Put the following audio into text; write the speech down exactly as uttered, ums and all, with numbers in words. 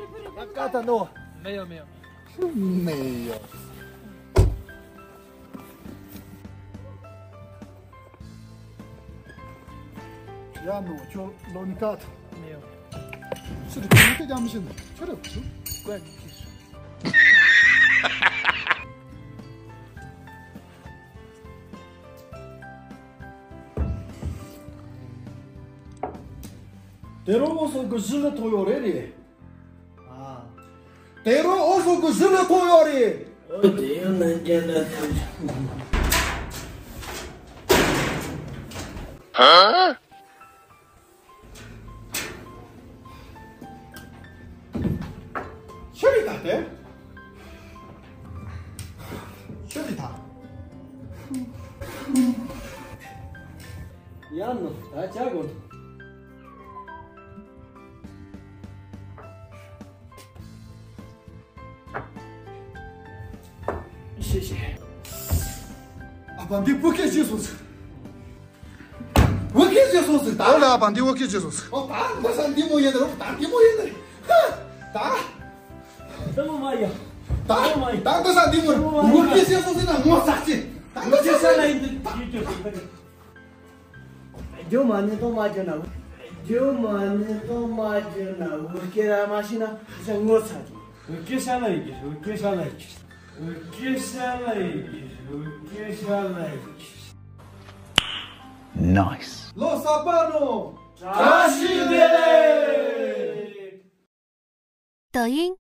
ད་ཀ་ད་ནོ།没有没有。没有。ཡ་ནོ་ཁྱོད་ལོ་ནི་ཀ་ད།没有。ཁྱོད་ཀྱི་ཀ་ད་ཀྱང་མི་ཤེས་ནོ་ཁྱོད་རེད་ཁྱོད། ཀོན་ཁྱི་ཤི། དེ་རུ་འོ་སོ་གི་གཞི་ལ་ཐོག་ཡོད་རེད་རེད། ཨ། དེ་རུ་འོ་སོ་གི་གཞི་ལ་ཐོག་ཡོད་རེད། ཨོ་དེ་ཡང་ནན་ཀན་ན་ཐོག་ཧ། ཤི་རི་ད་དེ། ཤི་རི་ད། ཡང་ནོ་ད་ཅག་གོ། ཤེས་ཤེས། ཨ་ཕ་འདི་བུ་སྐད་ཤེས་སོང་ཟིག་བུ་སྐད་ཤེས་སོང་ཟིག་ད་ཨོ་ལ་ཨ་ཕ་འདི་བུ་སྐད་ཤེས་སོང་ཟིག་ཨོ་ད་འདི་ས་འདི་མོ་ཡིན་ནི་རོ་ད་འདི་མོ་ཡིན་ནི་རེད། ཧ། ད། ད་མོ་མ་ཡ། ད་ད་འདི་ས་འདི་མོ་བུ་སྐད་ཤེས་སོང་ཟིག་ན་ངོ་ཚ་ཅི། ད་འདི་ས་ན་ཡིན་འདི་ཡིན་ཅོ་ཟིག་ད། རྒྱུ་མ་ནི་ཏོ་མ་རྒྱུ་ན། རྒྱུ་མ་ནི་ཏོ་མ་རྒྱུ་ན་བུ་སྐད་ར་མ་ཤེས་ན་ཤ་ངོ་ཚ་རྒྱུ། བུ་སྐད་ཤ་ལ་ཡི་གི་བུ་སྐད་ཤ་ལ་ཡི་གི་བུ་སྐད་ཤ་ལ་ཡི་གི་བུ་སྐད་ཤ་ལ་ཡི་གི། Nice. ལོ་གསར་པ་ནོ། བཀྲ་ཤིས་བདེ་ལེགས། 抖音、